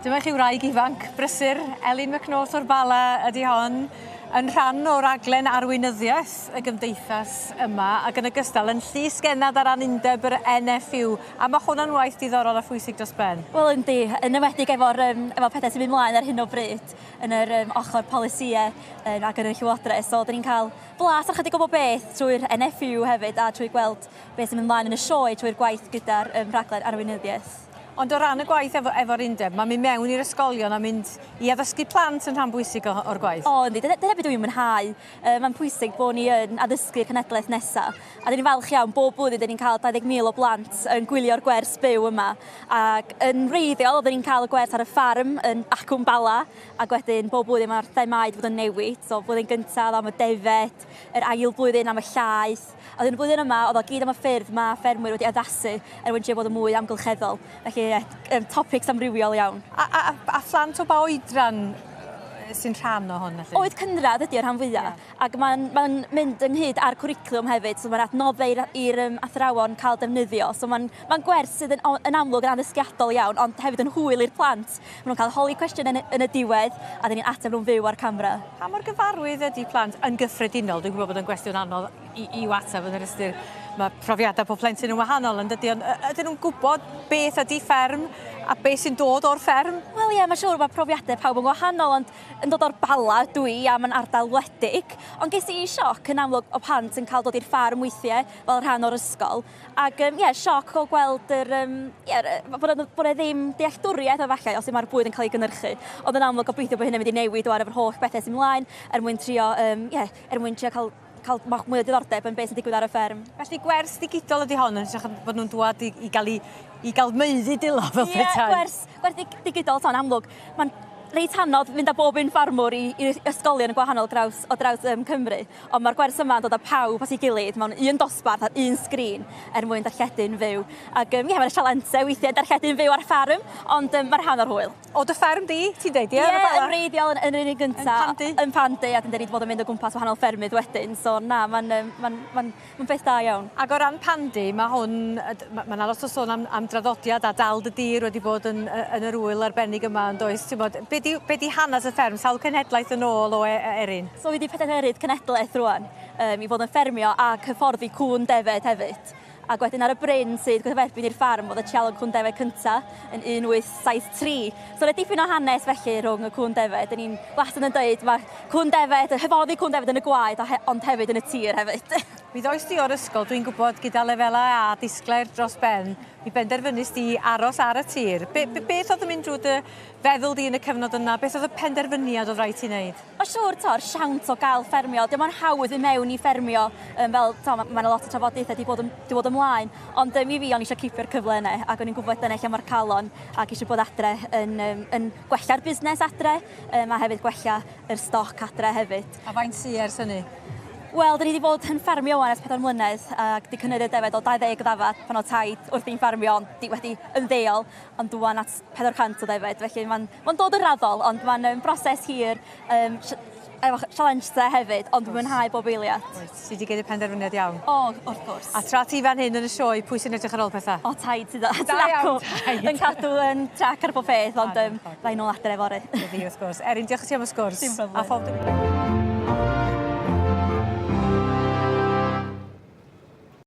Dyma chi wraig ifanc brysur, Elin McNaught o'r Bala ydi hon, yn rhan o raglen arweinyddiaeth y gymdeithas yma ac yn ogystal yn llys gennad ar ran undeb yr NFU a ma' hwnna'n waith diddorol a phwysig dros ben. Wel yndi, yn enwedig efo'r yym efo pethe sy'n mynd mlaen ar hyn o bryd yn yr yym ochor polisïe yym ag yn y llywodraeth so 'dyn ni'n cael blas ar chydig o bob beth trwy'r NFU hefyd a trwy gweld beth sy'n mynd mlaen yn y sioe trwy'r gwaith gyda'r yym rhaglen arweinyddiaeth. Ond o ran y gwaith efo efo'r undeb, mae'n mynd mewn i'r ysgolion a mynd i addysgu plant yn rhan bwysig o, o'r gwaith. O, yndi, dyna, dyna beth dwi'n mwynhau. Uh, mae'n pwysig bod ni yn addysgu'r cenhedlaeth nesaf. A dyn ni'n falch iawn, bob blwyddyn dyn ni'n cael 20,000 o blant yn gwylio'r gwers byw yma. Ac yn wreiddiol, oedden ni'n cael y gwers ar y ffarm yn Acwn Bala, ac wedyn bob blwyddyn mae'r themâu wedi bod yn newid. So, blwyddyn gyntaf am y defed, yr ail blwyddyn am y llaeth, A wedyn y blwyddyn yma, oedd o gyd am y ffyrdd mae ffermwyr wedi addasu er mwyn trio bod yn mwy amgylcheddol. Felly, ie, um, topics amrywiol iawn. A, a, a phlant o ba oedran sy'n rhan o hwn felly? Oed cynradd ydy o'r rhan fwyaf. Yeah. Ac mae'n ma mynd ynghyd â'r cwricwlwm hefyd, so mae'n adnoddau i'r um, athrawon cael defnyddio. So mae'n ma gwers sydd yn, yn amlwg yn addysgiadol iawn, ond hefyd yn hwyl i'r plant. Maen nhw'n cael holi cwestiwn yn, yn y diwedd, a dyn ni'n ateb nhw'n fyw ar camera. Pa mor gyfarwydd ydy plant yn gyffredinol, dwi'n gwybod bod yn gwestiwn anodd i, i'w ateb yn yr ystyr mae profiadau pob plentyn yn wahanol yn dydy, ond ydyn nhw'n gwybod beth ydy fferm a beth sy'n dod o'r fferm? Wel ie, yeah, mae'n siŵr mae profiadau pawb yn wahanol, ond yn dod o'r Bala dwi a mae'n ardal wledig. Ond ges i sioc yn amlwg o plant yn cael dod i'r ffarm weithiau fel rhan o'r ysgol. Ac yym ie, sioc o gweld yr yym ie bod 'na bod 'na ddim dealltwriaeth efallai o sut mae'r bwyd yn cael ei gynhyrchu. Ond yn amlwg gobeithio bod hynny'n mynd i newid ŵan efo'r holl bethe sy'n mlaen er mwyn trio yym ie er mwyn trio cael cael mwy o diddordeb yn beth sy'n digwydd ar y fferm. Felly gwers digidol ydy hon yn hytrach na bod nhw'n dŵad i i gael 'u i gael maeddu dwylo fel petai. Ie, gwers gwers dig- digidol t'o' yn amlwg ma'n reit anodd fynd â bob un ffarmwr i i ysgolion gwahanol draws o draws yym Cymru. Ond mae'r gwers yma yn dod â pawb at ei gilydd mewn un dosbarth ar un sgrin er mwyn darlledu'n fyw. Ac yym ie, mae'n sialensau weithiau darlledu'n fyw ar ffarm, ond yym mae'n rhan o'r hwyl. O dy fferm di, ti'n deud, ie? Ie, yn wreiddiol yn, yn yr un gynta. Yn Pandy? Yn Pandy, a dyn ni wedi bod yn mynd o gwmpas wahanol ffermydd wedyn, so na, mae'n um, ma ma ma beth da iawn. Ac o ran Pandy, mae hwn, mae ma 'na lot o sôn am, am draddodiad a dal dy dir wedi bod yn, yn yr ŵyl arbennig yma, yn does? Ti'n bod, be di, be di hanes y fferm, sawl cenhedlaeth yn ôl o e, e Erin? So fi 'di pedwerydd cenedlaeth rŵan yym i fod yn ffermio ac hyfforddi cŵn defaid hefyd. Ac wedyn ar y bryn sydd gyferbyn i'r ffarm o'dd y treialon cŵn defaid cynta yn 1873. So 'na dipyn o hanes felly rhwng y cŵn defaid. 'Dyn ni'n wastad yn deud ma' cŵn defaid, hyfforddi cŵn defaid yn y gwaed o he- ond hefyd yn y tir hefyd. Mi ddois di o'r ysgol, dwi'n gwybod, gyda lefelau A disglair dros ben, mi benderfynist di aros ar y tir. Be- be- beth oedd yn mynd drwy dy feddwl di yn y cyfnod yna? Beth oedd y penderfyniad oedd rhaid ti wneud? Mae'n siŵr t'o'r siawns o gael ffermio, 'di o'm yn hawdd i mewn i ffermio yym fel t'o' ma' ma' 'na lot o trafodaethe 'di bod yn 'di bod ymlaen ond yym i fi o'n i isio cipio'r cyfle yne ac o'n i'n gwbod dyna lle ma'r calon ac isio bod adre yn yym yn gwella'r busnes adre yym a hefyd gwella yr stoc adre hefyd. A faint sy ers hynny? Wel 'dyn ni 'di bod yn ffarmio 'wan ers pedwar mlynedd ac 'di cynyddu defaid o 20 ddafad pan o'dd taid wrthi'n ffarmio ond 'di wedi ymddeol ond ŵan at 400 o ddefaid felly ma'n ma'n dod yn raddol ond ma'n yym broses hir yym efo sialensau hefyd ond dwi'n mwynhau bob eiliad. Wyt, ti 'di gneud y penderfyniad iawn. O wrth gwrs. A tra ti fan hyn yn y sioe pwy sy'n edrych ar ôl petha? O taid sydd a- sydd acw yn cadw yn trac ar bob peth ond yym fyddai nôl adre fory. Bydd hi wrth gwrs. Erin diolch i ti am y sgwrs. Dim problem. A phob dymuniad.